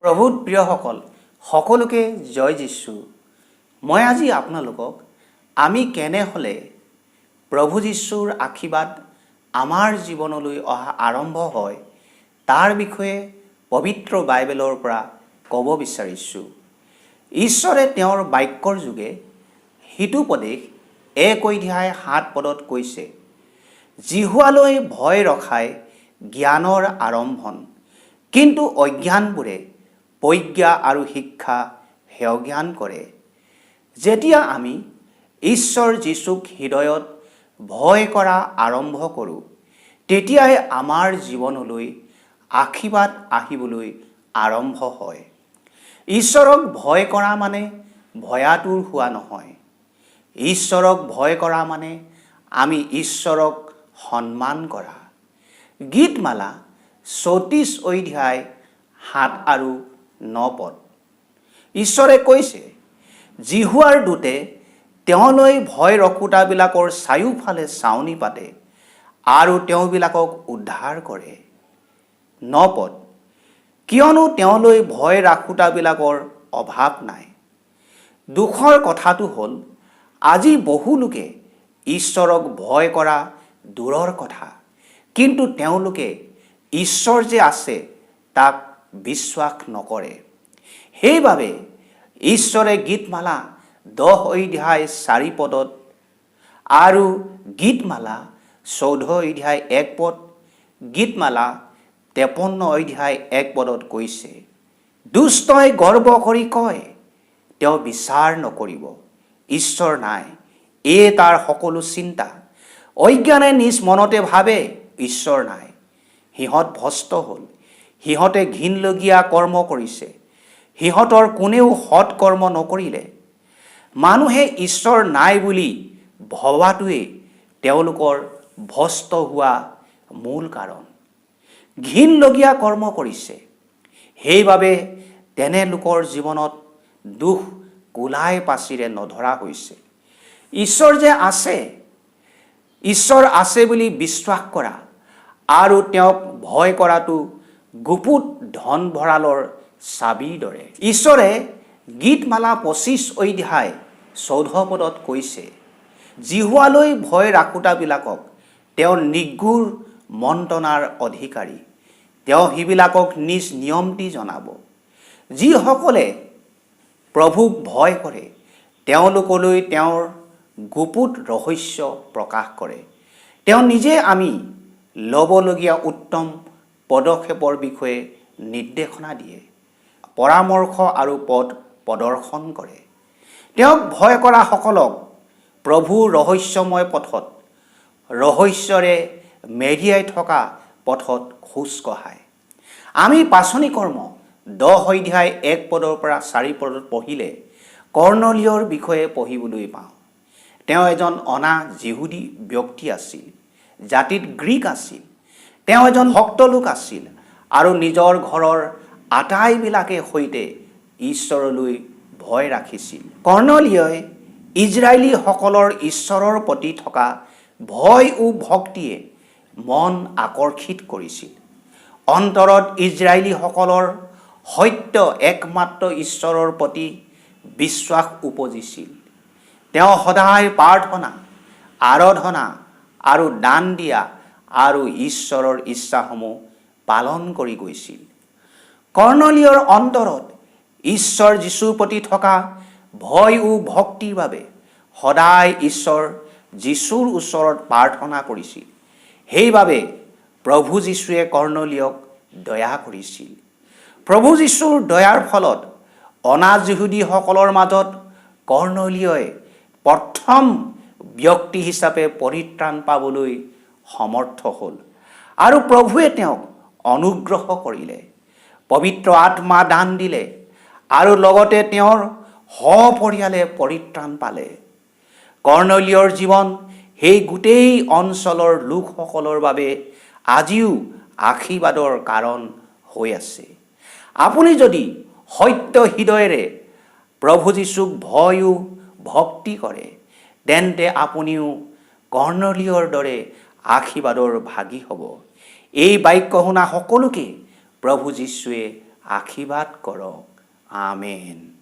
প্ৰভুত প্ৰিয়সকল, সকলোকে জয় যীশু। মই আজি আপোনালোকক আমি কেনে হ'লে প্ৰভু যীশুৰ আশীৰ্বাদ আমাৰ জীৱনলৈ অহা আৰম্ভ হয়, তাৰ বিষয়ে পবিত্ৰ বাইবেলৰ পৰা ক'ব বিচাৰিছোঁ। ঈশ্বৰে তেওঁৰ বাক্যৰ যোগে হিতোপদেশ 1 অধ্যায় 7 পদত কৈছে, "যিহোৱালৈ ভয় ৰখাই জ্ঞানৰ আৰম্ভণ, কিন্তু অজ্ঞানবোৰে প্ৰজ্ঞা আৰু শিক্ষা হেয়জ্ঞান কৰে।" যেতিয়া আমি ঈশ্বৰ যীশুক হৃদয়ত ভয় কৰা আৰম্ভ কৰোঁ, তেতিয়াই আমাৰ জীৱনলৈ আশীৰ্বাদ আহিবলৈ আৰম্ভ হয়। ঈশ্বৰক ভয় কৰা মানে ভয়াতুৰ হোৱা নহয়। ঈশ্বৰক ভয় কৰা মানে আমি ঈশ্বৰক সন্মান কৰা। গীতমালা 34 অধ্যায় 7 আৰু 9 পদ, ঈশ্বৰে কৈছে, "যিহোৱাৰ দূতে তেওঁলৈ ভয় ৰখোতাবিলাকৰ চাৰিওফালে ছাউনি পাতে আৰু তেওঁবিলাকক উদ্ধাৰ কৰে।" 9 পদ, "কিয়নো তেওঁলৈ ভয় ৰাখোতাবিলাকৰ অভাৱ নাই।" দুখৰ কথাটো হ'ল, আজি বহু লোকে ঈশ্বৰক ভয় কৰা দূৰৰ কথা, কিন্তু তেওঁলোকে ঈশ্বৰ যে আছে তাক বিশ্বাস নকৰে। সেইবাবে ঈশ্বৰে গীতমালা 10 অধ্যায় 4 পদত আৰু গীতমালা 14 অধ্যায় 1 পদ, গীতমালা 53 অধ্যায় 1 পদত কৈছে, "দুষ্টই গৰ্ব কৰি কয়, তেওঁ বিচাৰ নকৰিব, ঈশ্বৰ নাই, এয়ে তাৰ সকলো চিন্তা। অজ্ঞানে নিজ মনতে ভাবে, ঈশ্বৰ নাই। সিহঁত ভ্ৰষ্ট হ'ল, সিহঁতে ঘিণলগীয়া কৰ্ম কৰিছে, সিহঁতৰ কোনেও সৎ কৰ্ম নকৰিলে।" মানুহে ঈশ্বৰ নাই বুলি ভবাটোৱেই তেওঁলোকৰ ভ্ৰষ্ট হোৱা মূল কাৰণ। ঘিণলগীয়া কৰ্ম কৰিছে। সেইবাবে তেনে লোকৰ জীৱনত দুখ কুলাই পাচিৰে নধৰা হৈছে। ঈশ্বৰ যে আছে, ঈশ্বৰ আছে বুলি বিশ্বাস কৰা আৰু তেওঁক ভয় কৰাটো গুপুত ধন ভঁৰালৰ চাবিৰ দৰে। ঈশ্বৰে গীতমালা 25 অধ্যায় 14 পদত কৈছে, "যিহোৱালৈ ভয় ৰাখোতাবিলাকক তেওঁ নিগূঢ় মন্ত্ৰণাৰ অধিকাৰী, তেওঁ সিবিলাকক নিজ নিয়মটি জনাব।" যিসকলে প্ৰভুক ভয় কৰে, তেওঁলোকলৈ তেওঁৰ গুপুত ৰহস্য প্ৰকাশ কৰে। তেওঁ নিজে আমি ল'বলগীয়া উত্তম পদক্ষেপৰ বিষয়ে নিৰ্দেশনা দিয়ে, পৰামৰ্শ আৰু পথ প্ৰদৰ্শন কৰে। তেওঁক ভয় কৰাসকলক প্ৰভুৰ ৰহস্যময় পথত, ৰহস্যৰে মেৰিয়াই থকা পথত খোজ কঢ়ায়। আমি পাঁচনি কৰ্ম 10 অধ্যায় 1 পদৰ পৰা 4 পদত পঢ়িলে কৰ্ণলিয়ৰ বিষয়ে পঢ়িবলৈ পাওঁ। তেওঁ এজন অনা যিহুদী ব্যক্তি আছিল, জাতিত গ্ৰীক আছিল। তেওঁ এজন ভক্ত লোক আছিল আৰু নিজৰ ঘৰৰ আটাইবিলাকে সৈতে ঈশ্বৰলৈ ভয় ৰাখিছিল। কৰ্ণলিয়ই ইজৰাইলীসকলৰ ঈশ্বৰৰ প্ৰতি থকা ভয় ও ভক্তিয়ে মন আকৰ্ষিত কৰিছিল। অন্তৰত ইজৰাইলীসকলৰ সত্য একমাত্ৰ ঈশ্বৰৰ প্ৰতি বিশ্বাস উপজিছিল। তেওঁ সদায় প্ৰাৰ্থনা, আৰাধনা আৰু দান দিয়া আৰু ঈশ্বৰৰ ইচ্ছাসমূহ পালন কৰি গৈছিল। কৰ্ণলিয়ৰ অন্তৰত ঈশ্বৰ যীশুৰ প্ৰতি থকা ভয় ও ভক্তিৰ বাবে সদায় ঈশ্বৰ যীশুৰ ওচৰত প্ৰাৰ্থনা কৰিছিল। সেইবাবে প্ৰভু যীশুৱে কৰ্ণলিয়ক দয়া কৰিছিল। প্ৰভু যীশুৰ দয়াৰ ফলত অনাযিহুদীসকলৰ মাজত কৰ্ণলিয়ই প্ৰথম ব্যক্তি হিচাপে পৰিত্ৰাণ পাবলৈ সমৰ্থ হ'ল আৰু প্ৰভুৱে তেওঁক অনুগ্ৰহ কৰিলে, পবিত্ৰ আত্মা দান দিলে আৰু লগতে তেওঁৰ সপৰিয়ালে পৰিত্ৰাণ পালে। কৰ্ণলিয়ৰ জীৱন সেই গোটেই অঞ্চলৰ লোকসকলৰ বাবে আজিও আশীৰ্বাদৰ কাৰণ হৈ আছে। আপুনি যদি সত্য হৃদয়েৰে প্ৰভু যীশুক ভয়ো ভক্তি কৰে, তেন্তে আপুনিও কৰ্ণলিয়ৰ দৰে আশীৰ্বাদৰ ভাগী হ'ব। এই বাক্য শুনা সকলোকে প্ৰভু যীশুৱে আশীৰ্বাদ কৰক। আমেন।